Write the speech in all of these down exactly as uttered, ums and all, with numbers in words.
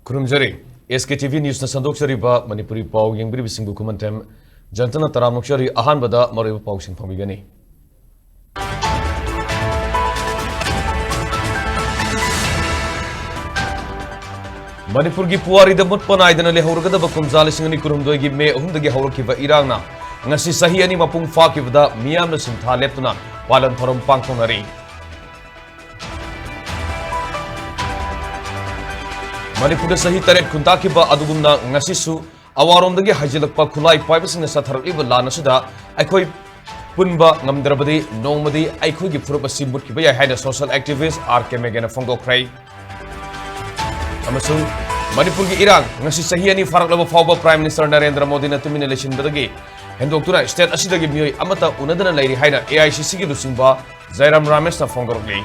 ꯈꯨꯔꯨꯝꯖꯔꯤ꯫ ꯑꯦꯁ ꯀꯦ T V ꯅ꯭ꯌꯨꯁꯅ ꯁꯟꯗꯣꯛꯆꯔꯤꯕ Manipuri ꯄꯥꯎ ꯌꯦꯡꯕꯤꯔꯤꯕꯁꯤꯡꯕꯨ ꯈꯨꯃꯟꯊꯦꯝ ꯖꯟꯇꯅ ꯇꯔꯥꯝꯅ ꯑꯣꯛꯆꯔꯤ꯫ ꯑꯍꯥꯟꯕꯗ ꯃꯔꯨꯑꯣꯏꯕ ꯄꯥꯎꯁꯤꯡ ꯐꯪꯕꯤꯒꯅꯤ꯫ ꯃꯅꯤꯄꯨꯔꯒꯤ ꯄꯨꯋꯥꯔꯤꯗ ꯃꯨꯠꯄ ꯅꯥꯏꯗꯅ ꯂꯩꯍꯧꯔꯒꯗꯕ ꯀꯨꯝꯖꯥ ꯂꯤꯁꯤꯡ ꯑꯅꯤ ꯀꯨꯟꯍꯨꯝꯗꯣꯏꯒꯤ ꯃꯦ ꯑꯍꯨꯝꯗꯒꯤ ꯍꯧꯔꯛꯈꯤꯕ ꯏꯔꯥꯡꯅ ꯉꯁꯤ ꯆꯍꯤ ꯑꯅꯤ ꯃꯄꯨꯡ ꯐꯥꯈꯤꯕꯗ ꯃꯤꯌꯥꯝꯅ ꯁꯤꯟꯊꯥ ꯂꯦꯞꯇꯨꯅ ꯄꯥꯂꯟ ꯊꯧꯔꯝ ꯄꯥꯡꯊꯣꯛꯅꯔꯤ꯫ ꯃꯅꯤꯄꯨꯔꯗ ꯆꯍꯤ ꯇꯔꯦꯠ ꯈꯨꯟꯇꯥꯛꯈꯤꯕ ꯑꯗꯨꯒꯨꯝꯅ ꯉꯁꯤꯁꯨ ꯑꯋꯥꯔꯣꯝꯗꯒꯤ ꯍꯥꯏꯖꯤꯜꯂꯛꯄ ꯈꯨꯠꯂꯥꯏ ꯄꯥꯏꯕꯁꯤꯡꯅ ꯆꯠꯊꯔꯛꯂꯤꯕ ꯂꯥꯟ ꯑꯁꯤꯗ ꯑꯩꯈꯣꯏ ꯄꯨꯟꯕ ꯉꯝꯗ꯭ꯔꯕꯗꯤ ꯅꯣꯡꯃꯗꯤ ꯑꯩꯈꯣꯏꯒꯤ ꯐꯨꯔꯨꯞ ꯑꯁꯤ ꯃꯨꯠꯈꯤꯕ ꯌꯥꯏ ꯍꯥꯏꯅ social activist ꯑꯥꯔ ꯀꯦ ꯃꯦꯒꯦꯅ ꯐꯣꯡꯗꯣꯛꯈ꯭ꯔꯦ꯫ ꯑꯃꯁꯨꯡ ꯃꯅꯤꯄꯨꯔꯒꯤ ꯏꯔꯥꯡ ꯉꯁꯤ ꯆꯍꯤ ꯑꯅꯤ ꯐꯥꯔꯛꯂꯕ ꯐꯥꯎꯕ Prime Minister ꯅꯔꯦꯟꯗ꯭ꯔ ꯃꯣꯗꯤꯅ ꯇꯨꯃꯤꯟꯅ ꯂꯩꯁꯤꯟꯕꯗꯒꯤ ꯍꯦꯟꯗꯣꯛꯇꯨꯅ state ꯑꯁꯤꯗꯒꯤ ꯃꯤꯑꯣꯏ ꯑꯃꯠꯇ ꯎꯅꯗꯅ ꯂꯩꯔꯤ ꯍꯥꯏꯅ ꯑꯦ ꯑꯥꯏ ꯁꯤ ꯁꯤꯒꯤ ꯂꯨꯆꯤꯡꯕ ꯖꯥꯏꯔꯥꯝ ꯔꯥꯃꯦꯁꯅ ꯐꯣꯡꯗꯣꯔꯛꯂꯤ꯫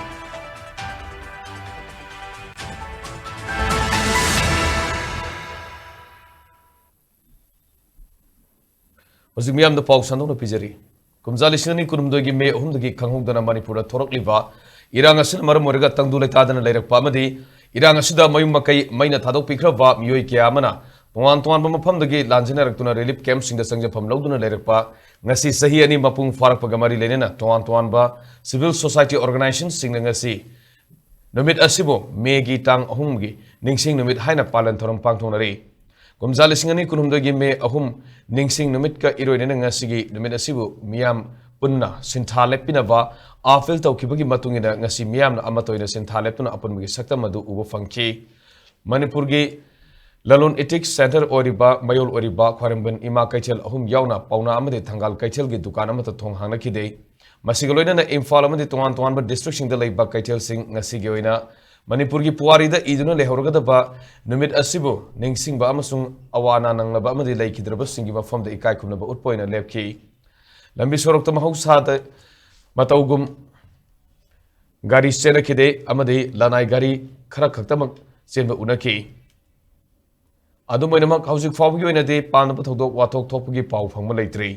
ꯍꯧꯖꯤꯛ ꯃꯤꯌꯥꯝꯗ ꯄꯥꯎ ꯁꯟꯗꯣꯛꯅ ꯄꯤꯖꯔꯤ꯫ ꯀꯨꯝꯖꯥ ꯂꯤꯁꯤꯡ ꯑꯅꯤ ꯀꯨꯟꯍꯨꯝꯗꯣꯏꯒꯤ ꯃꯦ ꯑꯍꯨꯝꯗꯒꯤ ꯈꯪꯍꯧꯗꯅ ꯃꯅꯤꯄꯨꯔꯗ ꯊꯣꯔꯛꯂꯤꯕ ꯏꯔꯥꯡ ꯑꯁꯤꯅ ꯃꯔꯝ ꯑꯣꯏꯔꯒ ꯇꯪꯗꯨ ꯂꯩꯇꯥꯗꯅ ꯂꯩꯔꯛꯄ ꯑꯃꯗꯤ ꯏꯔꯥꯡ ꯑꯁꯤꯗ ꯃꯌꯨꯝ ꯃꯀꯩ ꯃꯩꯅ ꯊꯥꯗꯣꯛꯄꯤꯈ꯭ꯔꯕ ꯃꯤꯑꯣꯏ ꯀꯌꯥ ꯑꯃꯅ ꯇꯣꯉꯥꯟ ꯇꯣꯉꯥꯟꯕ ꯃꯐꯝꯗꯒꯤ ꯂꯥꯟꯖꯦꯟꯅꯔꯛꯇꯨꯅ relief campꯁꯤꯡꯗ ꯆꯪꯖꯐꯝ ꯂꯧꯗꯨꯅ ꯂꯩꯔꯛꯄ ꯉꯁꯤ ꯆꯍꯤ ꯑꯅꯤ ꯃꯄꯨꯡ ꯐꯥꯔꯛꯄꯒ ꯃꯔꯤ ꯂꯩꯅꯅ ꯇꯣꯉꯥꯟ ꯇꯣꯉꯥꯟꯕ civil society organisationꯁꯤꯡꯅ ꯉꯁꯤ ꯅꯨꯃꯤꯠ ꯑꯁꯤꯕꯨ ꯃꯦꯒꯤ ꯇꯥꯡ ꯑꯍꯨꯝꯒꯤ ꯅꯤꯡꯁꯤꯡ ꯅꯨꯃꯤꯠ ꯍꯥꯏꯅ ꯄꯥꯂꯟ ꯊꯧꯔꯝ ꯄꯥꯡꯊꯣꯛꯅꯔꯤ꯫ ꯀꯨꯝꯖꯥ ꯂꯤꯁꯤꯡ ꯑꯅꯤ ꯀꯨꯟꯍꯨꯝꯗꯣꯏꯒꯤ ꯃꯦ ꯑꯍꯨꯝ ꯅꯤꯡꯁꯤꯡ ꯅꯨꯃꯤꯠꯀ ꯏꯔꯣꯏꯅꯅ ꯉꯁꯤꯒꯤ ꯅꯨꯃꯤꯠ ꯑꯁꯤꯕꯨ ꯃꯤꯌꯥꯝ ꯄꯨꯟꯅ ꯁꯤꯟꯊꯥ ꯂꯦꯞꯄꯤꯅꯕ appeal ꯇꯧꯈꯤꯕꯒꯤ ꯃꯇꯨꯡ ꯏꯟꯅ ꯉꯁꯤ ꯃꯤꯌꯥꯝꯅ ꯑꯃꯠꯇ ꯑꯣꯏꯅ ꯁꯤꯟꯊꯥ ꯂꯦꯞꯇꯨꯅ ꯑꯄꯨꯟꯕꯒꯤ ꯁꯛꯇꯝ ꯑꯗꯨ ꯎꯕ ꯐꯪꯈꯤ꯫ ꯃꯅꯤꯄꯨꯔꯒꯤ ꯂꯂꯣꯟ ꯏꯇꯤꯛ centre ꯑꯣꯏꯔꯤꯕ, ꯃꯌꯣꯜ ꯑꯣꯏꯔꯤꯕ ꯈ꯭ꯋꯥꯏꯔꯝꯕꯟ ꯏꯃꯥ ꯀꯩꯊꯦꯜ ꯑꯍꯨꯝ ꯌꯥꯎꯅ ꯄꯥꯎꯅꯥ ꯑꯃꯗꯤ ꯊꯪꯒꯥꯜ ꯀꯩꯊꯦꯜꯒꯤ ꯗꯨꯀꯥꯟ ꯑꯃꯠꯇ ꯊꯣꯡ ꯍꯥꯡꯅꯈꯤꯗꯦ꯫ ꯃꯁꯤꯒ ꯂꯣꯏꯅꯅ ꯏꯝꯐꯥꯜ ꯑꯃꯗꯤ ꯇꯣꯉꯥꯟ ꯇꯣꯉꯥꯟꯕ districtꯁꯤꯡꯗ ꯂꯩꯕ ꯀꯩꯊꯦꯜꯁꯤꯡ ꯉꯁꯤꯒꯤ ꯑꯣꯏꯅ ꯃꯅꯤꯄꯨꯔꯒꯤ ꯄꯨꯋꯥꯔꯤꯗ ꯏꯗꯨꯅ ꯂꯩꯍꯧꯔꯒꯗꯕ ꯅꯨꯃꯤꯠ ꯑꯁꯤꯕꯨ ꯅꯤꯡꯁꯤꯡꯕ ꯑꯃꯁꯨꯡ ꯑꯋꯥ ꯑꯅꯥ ꯅꯪꯂꯕ ꯑꯃꯗꯤ ꯂꯩꯈꯤꯗ꯭ꯔꯕꯁꯤꯡꯒꯤ ꯃꯐꯝꯗ ꯏꯀꯥꯏ ꯈꯨꯝꯅꯕ ꯎꯠꯄ ꯑꯣꯏꯅ ꯂꯦꯞꯈꯤ꯫ ꯂꯝꯕꯤ ꯁꯣꯔꯣꯛꯇ ꯃꯍꯧꯁꯥꯗ ꯃꯇꯧꯒꯨꯝ ꯒꯥꯔꯤ ꯆꯦꯟꯅꯈꯤꯗꯦ ꯑꯃꯗꯤ ꯂꯅꯥꯏ ꯒꯥꯔꯤ ꯈꯔ ꯈꯛꯇꯃꯛ ꯆꯦꯟꯕ ꯎꯅꯈꯤ꯫ ꯑꯗꯨꯝ ꯑꯣꯏꯅꯃꯛ, ꯍꯧꯖꯤꯛ ꯐꯥꯎꯕꯒꯤ ꯑꯣꯏꯅꯗꯤ ꯄꯥꯝꯅꯕ ꯊꯧꯗꯣꯛ ꯋꯥꯊꯣꯛ ꯊꯣꯛꯄꯒꯤ ꯄꯥꯎ ꯐꯪꯕ ꯂꯩꯇ꯭ꯔꯤ꯫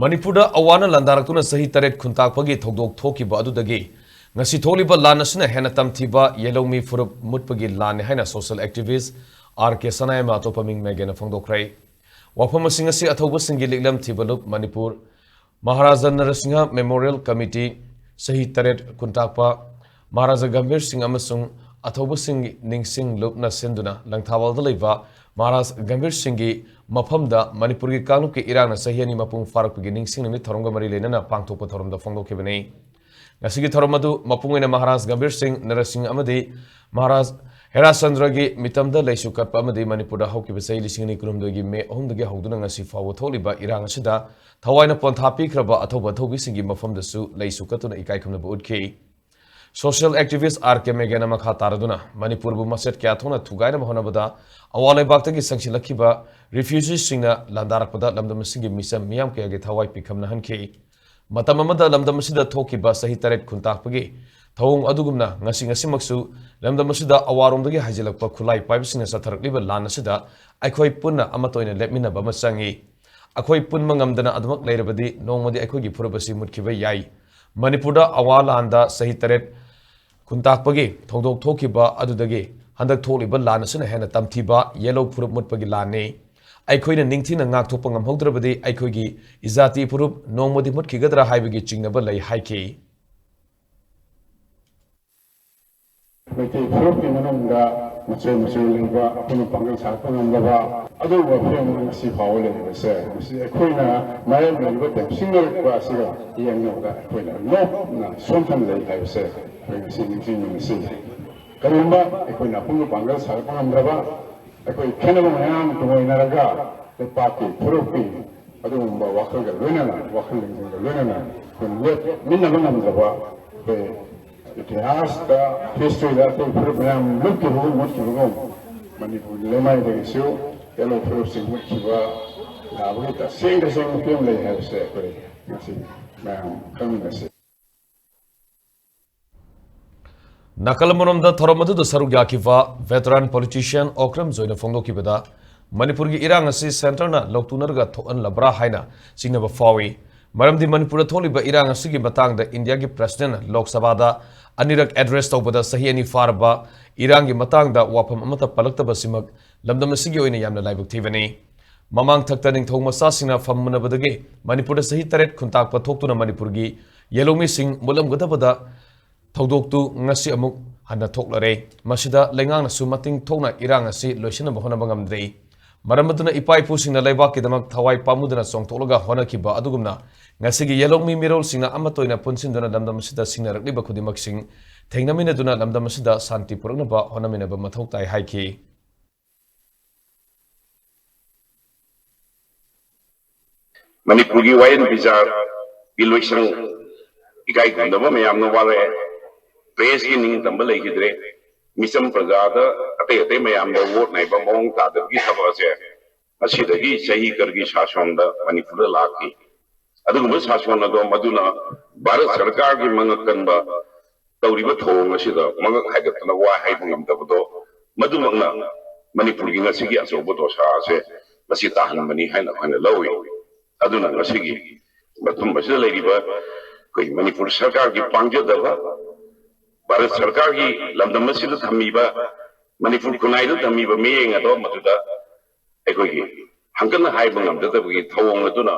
ꯃꯅꯤꯄꯨꯔꯗ ꯑꯋꯥꯅ ꯂꯥꯟꯗꯥꯔꯛꯇꯨꯅ ꯆꯍꯤ ꯇꯔꯦꯠ ꯈꯨꯟꯇꯥꯛꯄꯒꯤ ꯊꯧꯗꯣꯛ ꯊꯣꯛꯈꯤꯕ ꯑꯗꯨꯗꯒꯤ ꯉꯁꯤ ꯊꯣꯛꯂꯤꯕ ꯂꯥꯟ ꯑꯁꯤꯅ ꯍꯦꯟꯅ ꯇꯝꯊꯤꯕ ꯌꯦꯜꯍꯧꯃꯤ ꯐꯨꯔꯨꯞ ꯃꯨꯠꯄꯒꯤ ꯂꯥꯟꯅꯤ ꯍꯥꯏꯅ social activist ꯑꯥꯔ ꯀꯦ ꯁꯅꯥꯌꯥꯏꯃ ꯑꯇꯣꯞꯄ ꯃꯤꯡ ꯃꯦꯒꯦꯅ ꯐꯣꯡꯗꯣꯛꯈ꯭ꯔꯦ꯫ ꯋꯥꯐꯝ ꯑꯁꯤꯡ ꯑꯁꯤ ꯑꯊꯧꯕꯁꯤꯡꯒꯤ ꯂꯤꯛꯂꯝ ꯊꯤꯕ ꯂꯨꯞ ꯃꯅꯤꯄꯨꯔ ꯃꯍꯥꯔꯥꯖꯥ ꯅꯔꯁꯤꯡꯍ ꯃꯦꯃꯣꯔꯤꯌꯦꯜ ꯀꯃꯤꯇꯤ, ꯆꯍꯤ ꯇꯔꯦꯠ ꯈꯨꯟꯇꯥꯛꯄ ꯃꯍꯥꯔꯥꯖꯥ ꯒꯝꯚꯤꯔ ꯁꯤꯡ ꯑꯃꯁꯨꯡ ꯑꯊꯧꯕꯁꯤꯡ ꯅꯤꯡꯁꯤꯡ ꯂꯨꯞꯅ ꯁꯤꯟꯗꯨꯅ ꯂꯪꯊꯥꯕꯥꯜꯗ ꯂꯩꯕ ꯃꯍꯥꯔꯥꯖ ꯒꯝꯚꯤꯔ ꯁꯤꯡꯒꯤ ꯃꯐꯝꯗ ꯃꯅꯤꯄꯨꯔꯒꯤ ꯀꯥꯡꯂꯨꯞꯀꯤ ꯏꯔꯥꯡꯅ ꯆꯍꯤ ꯑꯅꯤ ꯃꯄꯨꯡ ꯐꯥꯔꯛꯄꯒꯤ ꯅꯤꯡꯁꯤꯡ ꯅꯨꯃꯤꯠ ꯊꯧꯔꯝꯒ ꯃꯔꯤ ꯂꯩꯅꯅ ꯄꯥꯡꯊꯣꯛꯄ ꯊꯧꯔꯝꯗ ꯐꯣꯡꯗꯣꯛꯈꯤꯕꯅꯤ꯫ ꯉꯁꯤꯒꯤ ꯊꯧꯔꯝ ꯑꯗꯨ ꯃꯄꯨꯡ ꯑꯣꯏꯅ ꯃꯍꯥꯔꯥꯖ ꯒꯝꯚꯤꯔ ꯁꯤꯡ, ꯅꯔꯁꯤꯡ ꯑꯃꯗꯤ ꯃꯍꯥꯔꯥꯖ ꯍꯦꯔꯥꯆꯟꯗ꯭ꯔꯒꯤ ꯃꯤꯇꯝꯗ ꯂꯩꯁꯨ ꯀꯠꯄ ꯑꯃꯗꯤ ꯃꯅꯤꯄꯨꯔꯗ ꯍꯧꯈꯤꯕ ꯆꯍꯤ ꯂꯤꯁꯤꯡ ꯑꯅꯤ ꯀꯨꯟꯍꯨꯝꯗꯣꯏꯒꯤ ꯃꯦ ꯑꯍꯨꯝꯗꯒꯤ ꯍꯧꯗꯨꯅ ꯉꯁꯤ ꯐꯥꯎꯕ ꯊꯣꯛꯂꯤꯕ ꯏꯔꯥꯡ ꯑꯁꯤꯗ ꯊꯋꯥꯏꯅ ꯄꯣꯟꯊꯥ ꯄꯤꯈ꯭ꯔꯕ ꯑꯊꯧꯕ ꯑꯊꯧꯕꯤꯁꯤꯡꯒꯤ ꯃꯐꯝꯗꯁꯨ ꯂꯩꯁꯨ ꯀꯠꯇꯨꯅ ꯏꯀꯥꯏ ꯈꯨꯝꯅꯕ ꯎꯠꯈꯤ꯫ Social activist ꯑꯥꯔ ꯀꯦ ꯃꯦꯒꯦꯅ ꯃꯈꯥ ꯇꯥꯔꯗꯨꯅ ꯃꯅꯤꯄꯨꯔꯕꯨ ꯃꯆꯦꯠ ꯀꯌꯥ ꯊꯣꯛꯅ ꯊꯨꯒꯥꯏꯅꯕ ꯍꯣꯠꯅꯕꯗ ꯑꯋꯥ ꯂꯩꯕꯥꯛꯇꯒꯤ ꯆꯪꯁꯤꯜꯂꯛꯈꯤꯕ refugeeꯁꯤꯡꯅ ꯂꯥꯟꯗꯥꯔꯛꯄꯗ ꯂꯝꯗꯝ ꯑꯁꯤꯒꯤ ꯃꯤꯆꯝ ꯃꯤꯌꯥꯝ ꯀꯌꯥꯒꯤ ꯊꯋꯥꯏ ꯄꯤꯈꯝꯅꯍꯟꯈꯤ꯫ ꯃꯇꯝ ꯑꯃꯗ ꯂꯝꯗꯝ ꯑꯁꯤꯗ ꯊꯣꯛꯈꯤꯕ ꯆꯍꯤ ꯇꯔꯦꯠ ꯈꯨꯟꯇꯥꯛꯄꯒꯤ ꯊꯧꯑꯣꯡ ꯑꯗꯨꯒꯨꯝꯅ ꯉꯁꯤ ꯉꯁꯤꯃꯛꯁꯨ ꯂꯝꯗꯝ ꯑꯁꯤꯗ ꯑꯋꯥꯔꯣꯝꯗꯒꯤ ꯍꯥꯏꯖꯤꯜꯂꯛꯄ ꯈꯨꯠꯂꯥꯏ ꯄꯥꯏꯕꯁꯤꯡꯅ ꯆꯠꯊꯔꯛꯂꯤꯕ ꯂꯥꯟ ꯑꯁꯤꯗ ꯑꯩꯈꯣꯏ ꯄꯨꯟꯅ ꯑꯃꯠꯇ ꯑꯣꯏꯅ ꯂꯦꯞꯃꯤꯟꯅꯕ ꯑꯃ ꯆꯪꯏ꯫ ꯑꯩꯈꯣꯏ ꯄꯨꯟꯕ ꯉꯝꯗꯅ ꯑꯗꯨꯃꯛ ꯂꯩꯔꯕꯗꯤ ꯅꯣꯡꯃꯗꯤ ꯑꯩꯈꯣꯏꯒꯤ ꯐꯨꯔꯨꯞ ꯑꯁꯤ ꯃꯨꯠꯈꯤꯕ ꯌꯥꯏ꯫ ꯃꯅꯤꯄꯨꯔꯗ ꯑꯋꯥ ꯂꯥꯟꯗ ꯆꯍꯤ ꯇꯔꯦꯠ ꯈꯨꯟꯇꯥꯛꯄꯒꯤ ꯊꯧꯗꯣꯛ ꯊꯣꯛꯈꯤꯕ ꯑꯗꯨꯗꯒꯤ ꯍꯟꯗꯛ ꯊꯣꯛꯂꯤꯕ ꯂꯥꯟ ꯑꯁꯤꯅ ꯍꯦꯟꯅ ꯇꯝꯊꯤꯕ ꯌꯦꯜꯍꯧ ꯐꯨꯔꯨꯞ ꯃꯨꯠꯄꯒꯤ ꯂꯥꯟꯅꯤ꯫ ꯑꯩꯈꯣꯏꯅ ꯅꯤꯡꯊꯤꯅ ꯉꯥꯛꯊꯣꯛꯄ ꯉꯝꯍꯧꯗ꯭ꯔꯕꯗꯤ ꯑꯩꯈꯣꯏꯒꯤ ꯏꯖꯥꯇꯤ ꯐꯨꯔꯨꯞ ꯅꯣꯡꯃꯗꯤ ꯃꯨꯠꯈꯤꯒꯗ꯭ꯔꯥ ꯍꯥꯏꯕꯒꯤ ꯆꯤꯡꯅꯕ ꯂꯩ ꯍꯥꯏꯈꯤ꯫ ꯃꯩꯇꯩ ꯐꯨꯔꯨꯞꯀꯤ ꯃꯅꯨꯡꯗ ꯃꯆꯣꯏ ꯃꯆꯣꯏ ꯂꯩꯕ ꯑꯄꯨꯟꯕ ꯄꯥꯡꯒꯜ ꯁꯥꯒꯠꯄ ꯉꯝꯗꯕ ꯑꯗꯨꯒꯨꯝꯕ ꯐꯤꯕꯝ ꯉꯁꯤ ꯐꯥꯎꯕ ꯂꯩꯔꯤꯕꯁꯦ, ꯃꯁꯤ ꯑꯩꯈꯣꯏꯅ ꯃꯥꯌꯣꯛꯅꯔꯤꯕ ꯇꯦꯝꯁꯤꯡꯅꯔꯛꯄ ꯑꯁꯤꯒ ꯌꯦꯡꯅꯕꯗ ꯑꯩꯈꯣꯏꯅ ꯅꯣꯛꯅ ꯁꯣꯟꯊꯅ ꯂꯩ ꯍꯥꯏꯕꯁꯦ ꯑꯩꯈꯣꯏ ꯉꯁꯤ ꯅꯤꯡꯁꯤꯡꯃꯤꯟꯅꯁꯤ꯫ ꯀꯔꯤꯒꯨꯝꯕ ꯑꯩꯈꯣꯏꯅ ꯑꯄꯨꯟꯕ ꯄꯥꯡꯒꯜ ꯁꯥꯒꯠꯄ ꯉꯝꯗ꯭ꯔꯕ, ꯑꯩꯈꯣꯏ ꯈꯦꯠꯅꯕ ꯃꯌꯥꯝ ꯇꯨꯡꯑꯣꯏꯅꯔꯒ ꯂꯩꯄꯥꯛꯀꯤ ꯐꯨꯔꯨꯞꯀꯤ ꯑꯗꯨꯒꯨꯝꯕ ꯋꯥꯈꯜꯒ ꯂꯣꯏꯅꯅ, ꯋꯥꯈꯜ ꯂꯤꯡꯖꯦꯜꯒ ꯂꯣꯏꯅꯅ ꯑꯩꯈꯣꯏꯅ ꯂꯦꯞꯃꯤꯟꯅꯕ ꯉꯝꯗ꯭ꯔꯕ, ꯑꯩꯈꯣꯏ ꯏꯇꯤꯍꯥꯁꯇ, historyꯗ ꯑꯇꯩ ꯐꯨꯔꯨꯞ ꯃꯌꯥꯝ ꯂꯨꯞꯈꯤꯕꯒꯨꯝ, ꯃꯨꯠꯈꯤꯕꯒꯨꯝ ꯃꯅꯤꯄꯨꯔꯒꯤ ꯂꯩꯃꯥꯏꯗꯒꯤꯁꯨ ꯌꯦꯜꯍꯧ ꯐꯨꯔꯨꯞꯁꯤꯡ ꯃꯨꯠꯈꯤꯕ ꯌꯥꯕꯒꯤ ꯇꯁꯦꯡ ꯇꯁꯦꯡꯕ ꯐꯤꯕꯝ ꯂꯩ ꯍꯥꯏꯕꯁꯦ ꯑꯩꯈꯣꯏ ꯉꯁꯤ ꯃꯌꯥꯝ ꯈꯪꯃꯤꯟꯅꯁꯤ꯫ ꯅꯥꯀꯜ ꯑꯃꯔꯣꯝꯗ ꯊꯧꯔꯝ ꯑꯗꯨꯗ ꯁꯔꯨꯛ ꯌꯥꯈꯤꯕ veteran politician ꯑꯣꯀ꯭ꯔꯝ ꯖꯣꯏꯅ ꯐꯣꯡꯗꯣꯛꯈꯤꯕꯗ, ꯃꯅꯤꯄꯨꯔꯒꯤ ꯏꯔꯥꯡ ꯑꯁꯤ ꯁꯦꯟꯇꯔꯅ ꯂꯧꯇꯨꯅꯔꯒ ꯊꯣꯛꯍꯜꯂꯕ꯭ꯔꯥ ꯍꯥꯏꯅ ꯆꯤꯡꯅꯕ ꯐꯥꯎꯏ꯫ ꯃꯔꯝꯗꯤ ꯃꯅꯤꯄꯨꯔꯗ ꯊꯣꯛꯂꯤꯕ ꯏꯔꯥꯡ ꯑꯁꯤꯒꯤ ꯃꯇꯥꯡꯗ ꯏꯟꯗꯤꯌꯥꯒꯤ ꯄ꯭ꯔꯁꯤꯗꯦꯟꯠꯅ ꯂꯣꯛ ꯁꯚꯥꯗ ꯑꯅꯤꯔꯛ ꯑꯦꯗ꯭ꯔꯦꯁ ꯇꯧꯕꯗ ꯆꯍꯤ ꯑꯅꯤ ꯐꯥꯔꯕ ꯏꯔꯥꯡꯒꯤ ꯃꯇꯥꯡꯗ ꯋꯥꯐꯝ ꯑꯃꯠꯇ ꯄꯜꯂꯛꯇꯕꯁꯤꯃꯛ ꯂꯝꯗꯝ ꯑꯁꯤꯒꯤ ꯑꯣꯏꯅ ꯌꯥꯝꯅ ꯂꯥꯏꯕꯛ ꯊꯤꯕꯅꯤ꯫ ꯃꯃꯥꯡ ꯊꯛꯇ ꯅꯤꯡꯊꯧ ꯃꯆꯥꯁꯤꯡꯅ ꯐꯝ ꯃꯨꯟꯅꯕꯗꯒꯤ ꯃꯅꯤꯄꯨꯔꯗ ꯆꯍꯤ ꯇꯔꯦꯠ ꯈꯨꯟꯇꯥꯛꯄ ꯊꯣꯛꯇꯨꯅ ꯃꯅꯤꯄꯨꯔꯒꯤ ꯌꯦꯜꯍꯧꯃꯤꯁꯤꯡ ꯃꯨꯠꯂꯝꯒꯗꯕꯗ ꯊꯧꯗꯣꯛꯇꯨ ꯉꯁꯤ ꯑꯃꯨꯛ ꯍꯟꯅ ꯊꯣꯛꯂꯔꯦ꯫ ꯃꯁꯤꯗ ꯂꯩꯉꯥꯛꯅꯁꯨ ꯃꯇꯤꯡ ꯊꯣꯛꯅ ꯏꯔꯥꯡ ꯑꯁꯤ ꯂꯣꯏꯁꯤꯟꯅꯕ ꯍꯣꯠꯅꯕ ꯉꯝꯗ꯭ꯔꯤ꯫ ꯃꯔꯝ ꯑꯗꯨꯅ ꯏꯄꯥ ꯏꯄꯨꯁꯤꯡꯅ ꯂꯩꯕꯥꯛꯀꯤꯗꯃꯛ ꯊꯋꯥꯏ ꯄꯥꯝꯃꯨꯗꯅ ꯆꯣꯡꯊꯣꯛꯂꯒ ꯍꯣꯠꯅꯈꯤꯕ ꯑꯗꯨꯒꯨꯝꯅ ꯉꯁꯤꯒꯤ ꯌꯦꯜꯍꯧꯃꯤ ꯃꯤꯔꯣꯜꯁꯤꯡꯅ ꯑꯃꯠꯇ ꯑꯣꯏꯅ ꯄꯨꯟꯁꯤꯟꯗꯨꯅ ꯂꯝꯗꯝ ꯑꯁꯤꯗ ꯁꯤꯡꯅꯔꯛꯂꯤꯕ ꯈꯨꯗꯤꯡꯃꯛꯁꯤꯡ ꯊꯦꯡꯅꯃꯤꯟꯅꯗꯨꯅ ꯂꯝꯗꯝ ꯑꯁꯤꯗ ꯁꯥꯟꯇꯤ ꯄꯨꯔꯛꯅꯕ ꯍꯣꯠꯅꯃꯤꯟꯅꯕ ꯃꯊꯧ ꯇꯥꯏ ꯍꯥꯏꯈꯤ꯫ ꯃꯅꯤꯄꯨꯔꯒꯤ ꯋꯥꯌꯦꯜ ꯕꯤꯆꯥꯔꯒꯤ ꯂꯣꯏꯁꯪ ꯏꯀꯥꯏ ꯈꯨꯝꯅꯕ ꯃꯌꯥꯝꯅ ꯋꯥꯔꯛꯑꯦ꯫ ꯄ꯭ꯔꯦꯁꯀꯤ ꯅꯤꯡꯇꯝꯕ ꯂꯩꯈꯤꯗ꯭ꯔꯦ꯫ ꯃꯤꯆꯝ ꯄ꯭ꯔꯖꯥꯗ ꯑꯇꯩ ꯑꯇꯩ ꯃꯌꯥꯝꯗ ꯋꯣꯠ ꯅꯥꯏꯕ ꯃꯑꯣꯡ ꯇꯥꯗꯕꯒꯤ ꯊꯕꯛ ꯑꯁꯦ ꯉꯁꯤꯗꯒꯤ ꯆꯍꯤ ꯈꯔꯒꯤ ꯁꯥꯁꯣꯟꯗ ꯃꯅꯤꯄꯨꯔꯗ ꯂꯥꯛꯈꯤ꯫ ꯑꯗꯨꯒꯨꯝꯕ ꯁꯥꯁꯣꯟ ꯑꯗꯣ ꯃꯗꯨꯅ ꯚꯥꯔꯠ ꯁꯔꯀꯥꯔꯒꯤ ꯃꯉꯛ ꯀꯟꯕ ꯇꯧꯔꯤꯕ ꯊꯧꯑꯣꯡ ꯑꯁꯤꯗ ꯃꯉꯛ ꯍꯥꯏꯒꯠꯇꯅ ꯋꯥ ꯍꯥꯏꯕ ꯉꯝꯗꯕꯗꯣ, ꯃꯗꯨꯃꯛꯅ ꯃꯅꯤꯄꯨꯔꯒꯤ ꯉꯁꯤꯒꯤ ꯑꯆꯧꯕ ꯗꯣꯁꯥ ꯑꯁꯦ ꯃꯁꯤ ꯇꯥꯍꯟꯕꯅꯤ ꯍꯥꯏꯅ ꯑꯩꯈꯣꯏꯅ ꯂꯧꯏ꯫ ꯑꯗꯨꯅ ꯉꯁꯤꯒꯤ ꯃꯐꯝ ꯑꯁꯤꯗ ꯂꯩꯔꯤꯕ ꯑꯩꯈꯣꯏ ꯃꯅꯤꯄꯨꯔ ꯁꯔꯀꯥꯔꯒꯤ ꯄꯥꯡꯖꯗꯕ, ꯚꯥꯔꯠ ꯁꯔꯀꯥꯔꯒꯤ ꯂꯝꯗꯝ ꯑꯁꯤꯗ ꯊꯝꯃꯤꯕ, ꯃꯅꯤꯄꯨꯔ ꯈꯨꯟꯅꯥꯏꯗ ꯊꯝꯃꯤꯕ ꯃꯤꯠꯌꯦꯡ ꯑꯗꯣ ꯃꯗꯨꯗ ꯑꯩꯈꯣꯏꯒꯤ ꯍꯪꯀꯠꯅ ꯍꯥꯏꯕ ꯉꯝꯖꯗꯕꯒꯤ ꯊꯧꯑꯣꯡ ꯑꯗꯨꯅ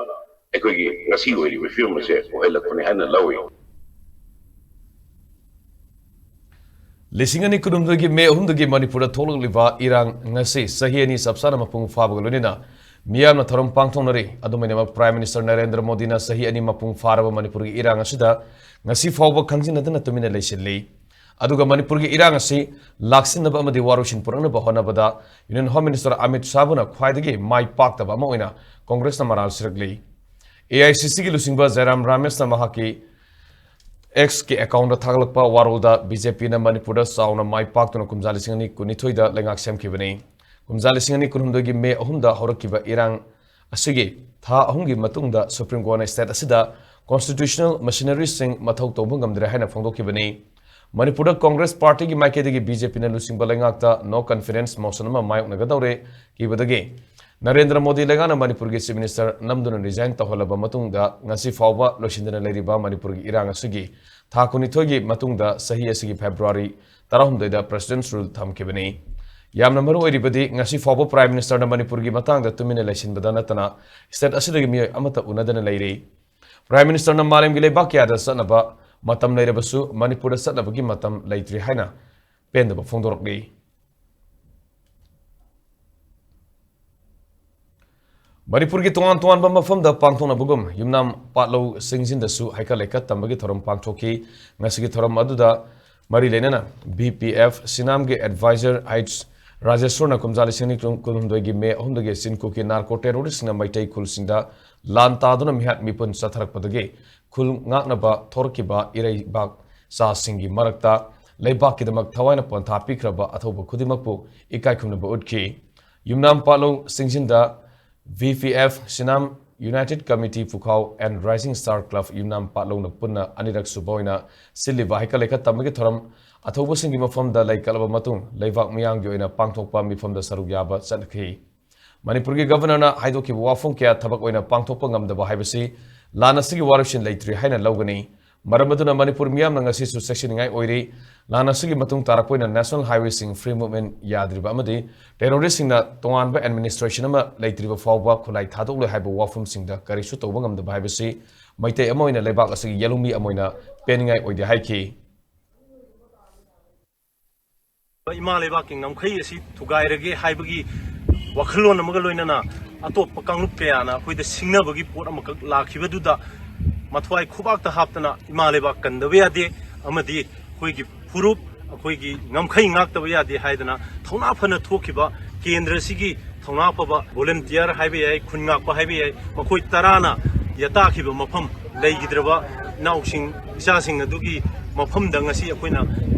ꯑꯩꯈꯣꯏꯒꯤ ꯉꯁꯤ ꯑꯣꯏꯔꯤꯕ ꯐꯤꯕꯝ ꯑꯁꯦ ꯑꯣꯏꯍꯜꯂꯛꯄꯅꯤ ꯍꯥꯏꯅ ꯂꯧꯏ꯫ ꯂꯤꯁꯤꯡ ꯑꯅꯤ ꯀꯨꯟꯍꯨꯝꯗꯣꯏꯒꯤ ꯃꯦ ꯑꯍꯨꯝꯗꯒꯤ ꯃꯅꯤꯄꯨꯔꯗ ꯊꯣꯛꯂꯛꯂꯤꯕ ꯏꯔꯥꯡ ꯉꯁꯤ ꯆꯍꯤ ꯑꯅꯤ ꯆꯞ ꯆꯥꯅ ꯃꯄꯨꯡ ꯐꯥꯕꯒ ꯂꯣꯏꯅꯅ ꯃꯤꯌꯥꯝꯅ ꯊꯧꯔꯝ ꯄꯥꯡꯊꯣꯛꯅꯔꯤ꯫ ꯑꯗꯨꯝ ꯑꯣꯏꯅꯃꯛ, ꯄ꯭ꯔꯥꯏꯝ ꯃꯤꯅꯤꯁꯇꯔ ꯅꯔꯦꯟꯗ꯭ꯔ ꯃꯣꯗꯤꯅ ꯆꯍꯤ ꯑꯅꯤ ꯃꯄꯨꯡ ꯐꯥꯔꯕ ꯃꯅꯤꯄꯨꯔꯒꯤ ꯏꯔꯥꯡ ꯑꯁꯤꯗ ꯉꯁꯤ ꯐꯥꯎꯕ ꯈꯪꯖꯤꯟꯅꯗꯅ ꯇꯨꯃꯤꯟꯅ ꯂꯩꯁꯤꯜꯂꯤ꯫ ꯑꯗꯨꯒ ꯃꯅꯤꯄꯨꯔꯒꯤ ꯏꯔꯥꯡ ꯑꯁꯤ ꯂꯥꯛꯁꯤꯟꯅꯕ ꯑꯃꯗꯤ ꯋꯥꯔꯣꯏꯁꯤꯟ ꯄꯨꯔꯛꯅꯕ ꯍꯣꯠꯅꯕꯗ ꯌꯨꯅꯤꯌꯟ ꯍꯣꯝ ꯃꯤꯅꯤꯁꯇꯔ ꯑꯃꯤꯠ ꯁꯥꯍꯕꯨꯅ ꯈ꯭ꯋꯥꯏꯗꯒꯤ ꯃꯥꯏ ꯄꯥꯛꯇꯕ ꯑꯃ ꯑꯣꯏꯅ ꯀꯣꯡꯒ꯭ꯔꯦꯁꯅ ꯃꯔꯥꯜ ꯁꯤꯔꯛꯂꯤ꯫ ꯑꯦ ꯑꯥꯏ ꯁꯤ ꯁꯤꯒꯤ ꯂꯨꯆꯤꯡꯕ ꯖꯌꯔꯥꯝ ꯔꯥꯃꯦꯁꯅ ꯃꯍꯥꯛꯀꯤ ꯑꯦꯛꯁꯀꯤ ꯑꯦꯀꯥꯎꯟꯗ ꯊꯥꯒꯠꯂꯛꯄ ꯋꯥꯔꯣꯜꯗ, ꯕꯤ ꯖꯦ ꯄꯤꯅ ꯃꯅꯤꯄꯨꯔꯗ ꯆꯥꯎꯅ ꯃꯥꯏ ꯄꯥꯛꯇꯨꯅ ꯀꯨꯝꯖꯥ ꯂꯤꯁꯤꯡ ꯑꯅꯤ ꯀꯨꯟꯅꯤꯊꯣꯏꯗ ꯂꯩꯉꯥꯛ ꯁꯦꯝꯈꯤꯕꯅꯤ꯫ ꯀꯨꯝꯖꯥ ꯂꯤꯁꯤꯡ ꯑꯅꯤ ꯀꯨꯟꯍꯨꯝꯗꯣꯏꯒꯤ ꯃꯦ ꯑꯍꯨꯝꯗ ꯍꯧꯔꯛꯈꯤꯕ ꯏꯔꯥꯡ ꯑꯁꯤꯒꯤ ꯊꯥ ꯑꯍꯨꯝꯒꯤ ꯃꯇꯨꯡꯗ ꯁꯨꯄ꯭ꯔꯤꯝ ꯀꯣꯔꯠꯅ ꯁ꯭ꯇꯦꯠ ꯑꯁꯤꯗ ꯀꯣꯟꯁꯇꯤꯇ꯭ꯌꯨꯁꯅꯦꯜ ꯃꯦꯁꯤꯅꯔꯤꯁꯤꯡ ꯃꯊꯧ ꯇꯧꯕ ꯉꯝꯗ꯭ꯔꯦ ꯍꯥꯏꯅ ꯐꯣꯡꯗꯣꯛꯈꯤꯕꯅꯤ꯫ ꯃꯅꯤꯄꯨꯔꯗ ꯀꯣꯡꯒ꯭ꯔꯦꯁ ꯄꯥꯔꯇꯤꯒꯤ ꯃꯥꯏꯀꯩꯗꯒꯤ ꯕꯤ ꯖꯦ ꯄꯤꯅ ꯂꯨꯆꯤꯡꯕ ꯂꯩꯉꯥꯛꯇ no confidence motion ꯑꯃ ꯃꯥꯌꯣꯛꯅꯒꯗꯧꯔꯦ ꯀꯤꯕꯗꯒꯤ ꯅꯔꯦꯟꯗ꯭ꯔ ꯃꯣꯗꯤ ꯂꯩꯉꯥꯛꯅ ꯃꯅꯤꯄꯨꯔꯒꯤ ꯆꯤꯐ ꯃꯤꯅꯤꯁꯇꯔ ꯅꯝꯗꯨꯅ ꯔꯤꯖꯥꯏꯟ ꯇꯧꯍꯜꯂꯕ ꯃꯇꯨꯡꯗ ꯉꯁꯤ ꯐꯥꯎꯕ ꯂꯣꯏꯁꯤꯟꯗꯅ ꯂꯩꯔꯤꯕ ꯃꯅꯤꯄꯨꯔꯒꯤ ꯏꯔꯥꯡ ꯑꯁꯤꯒꯤ ꯊꯥ ꯀꯨꯟꯅꯤꯊꯣꯏꯒꯤ ꯃꯇꯨꯡꯗ ꯆꯍꯤ ꯑꯁꯤꯒꯤ ꯐꯦꯕ꯭ꯔꯨꯋꯥꯔꯤ ꯇꯔꯥꯍꯨꯝꯗꯣꯏꯗ ꯄ꯭ꯔꯦꯁꯤꯗꯦꯟꯠꯁ ꯔꯨꯜ ꯊꯝꯈꯤꯕꯅꯤ꯫ ꯌꯥꯝꯅ ꯃꯔꯨ ꯑꯣꯏꯔꯤꯕꯗꯤ ꯉꯁꯤ ꯐꯥꯎꯕ ꯄ꯭ꯔꯥꯏꯝ ꯃꯤꯅꯤꯁꯇꯔꯅ ꯃꯅꯤꯄꯨꯔꯒꯤ ꯃꯇꯥꯡꯗ ꯇꯨꯃꯤꯟꯅ ꯂꯩꯁꯤꯟꯕꯗ ꯅꯠꯇꯅ ꯁ꯭ꯇꯦꯠ ꯑꯁꯤꯗꯒꯤ ꯃꯤꯑꯣꯏ ꯑꯃꯠꯇ ꯎꯅꯗꯅ ꯂꯩꯔꯤ꯫ ꯄ꯭ꯔꯥꯏꯝ ꯃꯤꯅꯤꯁꯇꯔꯅ ꯃꯥꯂꯦꯝꯒꯤ ꯂꯩꯕꯥꯛ ꯀꯌꯥꯗ ꯆꯠꯅꯕ ꯃꯇꯝ ꯂꯩꯔꯕꯁꯨ ꯃꯅꯤꯄꯨꯔꯗ ꯆꯠꯅꯕꯒꯤ ꯃꯇꯝ ꯂꯩꯇ꯭ꯔꯤ ꯍꯥꯏꯅ ꯄꯦꯟꯗꯕ ꯐꯣꯡꯗꯣꯔꯛꯂꯤ꯫ ꯃꯅꯤꯄꯨꯔꯒꯤ ꯇꯣꯉꯥꯟ ꯇꯣꯉꯥꯟꯕ ꯃꯐꯝꯗ ꯄꯥꯡꯊꯣꯛꯅꯕꯒꯨꯝ ꯌꯨꯝꯅꯥꯝ ꯄꯥꯠꯂꯧ ꯆꯤꯡꯖꯤꯟꯗꯁꯨ ꯍꯩꯀꯠ ꯂꯩꯀꯠ ꯇꯝꯕꯒꯤ ꯊꯧꯔꯝ ꯄꯥꯡꯊꯣꯛꯈꯤ꯫ ꯉꯁꯤꯒꯤ ꯊꯧꯔꯝ ꯑꯗꯨꯗ ꯃꯔꯤ ꯂꯩꯅꯅ ꯕꯤ ꯄꯤ ꯑꯦꯐ ꯁꯤꯅꯥꯝꯒꯤ ꯑꯦꯗꯚꯥꯏꯖꯔ ꯑꯩꯆ ꯔꯥꯖꯦꯁꯣꯔꯅ ꯀꯨꯝꯖꯥ ꯂꯤꯁꯤꯡ ꯑꯅꯤ ꯀꯨꯟꯍꯨꯝꯗꯣꯏꯒꯤ ꯃꯦ ꯑꯍꯨꯝꯗꯒꯤ ꯆꯤꯟ ꯀꯨꯀꯤ ꯅꯥꯔꯀꯣ ꯇꯦꯔꯣꯔꯤꯁ꯭ꯠꯁꯤꯡꯅ ꯃꯩꯇꯩ ꯈꯨꯜꯁꯤꯡꯗ ꯂꯥꯟ ꯇꯥꯗꯨꯅ ꯃꯤꯍꯥꯠ ꯃꯤꯄꯨꯟ ꯆꯠꯊꯔꯛꯄꯗꯒꯤ ꯈꯨꯜ ꯉꯥꯛꯅꯕ ꯊꯣꯔꯛꯈꯤꯕ ꯏꯔꯩꯕꯥꯛ ꯆꯥꯁꯤꯡꯒꯤ ꯃꯔꯛꯇ ꯂꯩꯕꯥꯛꯀꯤꯗꯃꯛ ꯊꯋꯥꯏꯅ ꯄꯣꯟꯊꯥ ꯄꯤꯈ꯭ꯔꯕ ꯑꯊꯧꯕ ꯈꯨꯗꯤꯡꯃꯛꯄꯨ ꯏꯀꯥꯏ ꯈꯨꯝꯅꯕ ꯎꯠꯈꯤ꯫ ꯌꯨꯝꯅꯥꯝ ꯄꯥꯠꯂꯧ ꯆꯤꯡꯖꯤꯟꯗ V P F Sinam united committee Pukhao and Rising Star Club ꯌꯨꯝꯅꯥꯝ ꯄꯥꯠꯂꯧꯅ ꯄꯨꯟꯅ ꯑꯅꯤꯔꯛ ꯁꯨꯕ ꯑꯣꯏꯅ ꯁꯤꯜꯂꯤꯕ ꯍꯩꯀꯠ ꯂꯩꯀꯠ ꯇꯝꯕꯒꯤ ꯊꯧꯔꯝ ꯑꯊꯧꯕꯁꯤꯡꯒꯤ ꯃꯐꯝꯗ ꯂꯩ ꯀꯠꯂꯕ ꯃꯇꯨꯡ ꯂꯩꯕꯥꯛ ꯃꯤꯌꯥꯝꯒꯤ ꯑꯣꯏꯅ ꯄꯥꯡꯊꯣꯛꯄ ꯃꯤꯐꯝꯗ ꯁꯔꯨꯛ ꯌꯥꯕ ꯆꯠꯈꯤ꯫ ꯃꯅꯤꯄꯨꯔꯒꯤ ꯒꯚꯔꯅꯔꯅ ꯍꯥꯏꯗꯣꯛꯈꯤꯕ ꯋꯥꯐꯝ ꯀꯌꯥ ꯊꯕꯛ ꯑꯣꯏꯅ ꯄꯥꯡꯊꯣꯛꯄ ꯉꯝꯗꯕ ꯍꯥꯏꯕꯁꯤ ꯂꯥꯟ ꯑꯁꯤꯒꯤ ꯋꯥꯔꯦꯞꯁꯤꯡ ꯂꯩꯇ꯭ꯔꯤ ꯍꯥꯏꯅ ꯂꯧꯒꯅꯤ꯫ ꯃꯔꯝ ꯑꯗꯨꯅ ꯃꯅꯤꯄꯨꯔ ꯃꯤꯌꯥꯝꯅ ꯉꯁꯤꯁꯨ ꯆꯦꯛꯁꯤꯟꯅꯤꯡꯉꯥꯏ ꯑꯣꯏꯔꯤ꯫ ꯂꯥꯟ ꯑꯁꯤꯒꯤ ꯃꯇꯨꯡ ꯇꯥꯔꯛꯄ ꯑꯣꯏꯅ ꯅꯦꯁꯅꯦꯜ ꯍꯥꯏꯋꯦꯁꯤꯡ ꯐ꯭ꯔꯤ ꯃꯨꯚꯃꯦꯟꯠ ꯌꯥꯗ꯭ꯔꯤꯕ ꯑꯃꯗꯤ ꯇꯦꯔꯣꯔꯤꯁ꯭ꯠꯁꯤꯡꯅ ꯇꯣꯉꯥꯟꯕ ꯑꯦꯗꯃꯤꯅꯤꯁꯇ꯭ꯔꯦꯁꯟ ꯑꯃ ꯂꯩꯇ꯭ꯔꯤꯕ ꯐꯥꯎꯕ ꯈꯨꯠꯂꯥꯏ ꯊꯥꯗꯣꯛꯂꯣꯏ ꯍꯥꯏꯕ ꯋꯥꯐꯝꯁꯤꯡꯗ ꯀꯔꯤꯁꯨ ꯇꯧꯕ ꯉꯝꯗꯕ ꯍꯥꯏꯕꯁꯤ ꯃꯩꯇꯩ ꯑꯃ ꯑꯣꯏꯅ ꯂꯩꯕꯥꯛ ꯑꯁꯤꯒꯤ ꯌꯦꯜꯍꯧꯃꯤ ꯑꯃ ꯑꯣꯏꯅ ꯄꯦꯟꯅꯤꯡꯉꯥꯏ ꯑꯣꯏꯗꯦ ꯍꯥꯏꯈꯤ꯫ ꯏꯃꯥ ꯂꯩꯕꯥꯛꯀꯤ ꯉꯝꯈꯩ ꯑꯁꯤ ꯊꯨꯒꯥꯏꯔꯒꯦ ꯍꯥꯏꯕꯒꯤ ꯋꯥꯈꯜꯂꯣꯟ ꯑꯃꯒ ꯂꯣꯏꯅꯅ ꯑꯇꯣꯞꯄ ꯀꯥꯡꯂꯨꯞ ꯀꯌꯥꯅ ꯑꯩꯈꯣꯏꯗ ꯁꯤꯡꯅꯕꯒꯤ ꯄꯣꯠ ꯑꯃꯈꯛ ꯂꯥꯛꯈꯤꯕꯗꯨꯗ ꯃꯊ꯭ꯋꯥꯏ ꯈꯨꯕꯥꯛꯇ ꯍꯥꯞꯇꯅ ꯏꯃꯥ ꯂꯩꯕꯥꯛ ꯀꯟꯗꯕ ꯌꯥꯗꯦ ꯑꯃꯗꯤ ꯑꯩꯈꯣꯏꯒꯤ ꯐꯨꯔꯨꯞ, ꯑꯩꯈꯣꯏꯒꯤ ꯉꯝꯈꯩ ꯉꯥꯛꯇꯕ ꯌꯥꯗꯦ ꯍꯥꯏꯗꯅ ꯊꯧꯅꯥ ꯐꯅ ꯊꯣꯛꯈꯤꯕ ꯀꯦꯟꯗ꯭ꯔꯁꯤꯒꯤ ꯊꯧꯅꯥ ꯐꯕ ꯚꯣꯂꯨꯟꯇꯤꯌꯔ ꯍꯥꯏꯕ ꯌꯥꯏ, ꯈꯨꯟ ꯉꯥꯛꯄ ꯍꯥꯏꯕ ꯌꯥꯏ, ꯃꯈꯣꯏ ꯇꯔꯥꯅ ꯌꯥꯇꯥꯈꯤꯕ ꯃꯐꯝ ꯂꯩꯈꯤꯗ꯭ꯔꯕ ꯏꯅꯥꯎꯁꯤꯡ, ꯏꯆꯥꯁꯤꯡ ꯑꯗꯨꯒꯤ ꯃꯐꯝꯗ ꯉꯁꯤ ꯑꯩꯈꯣꯏꯅ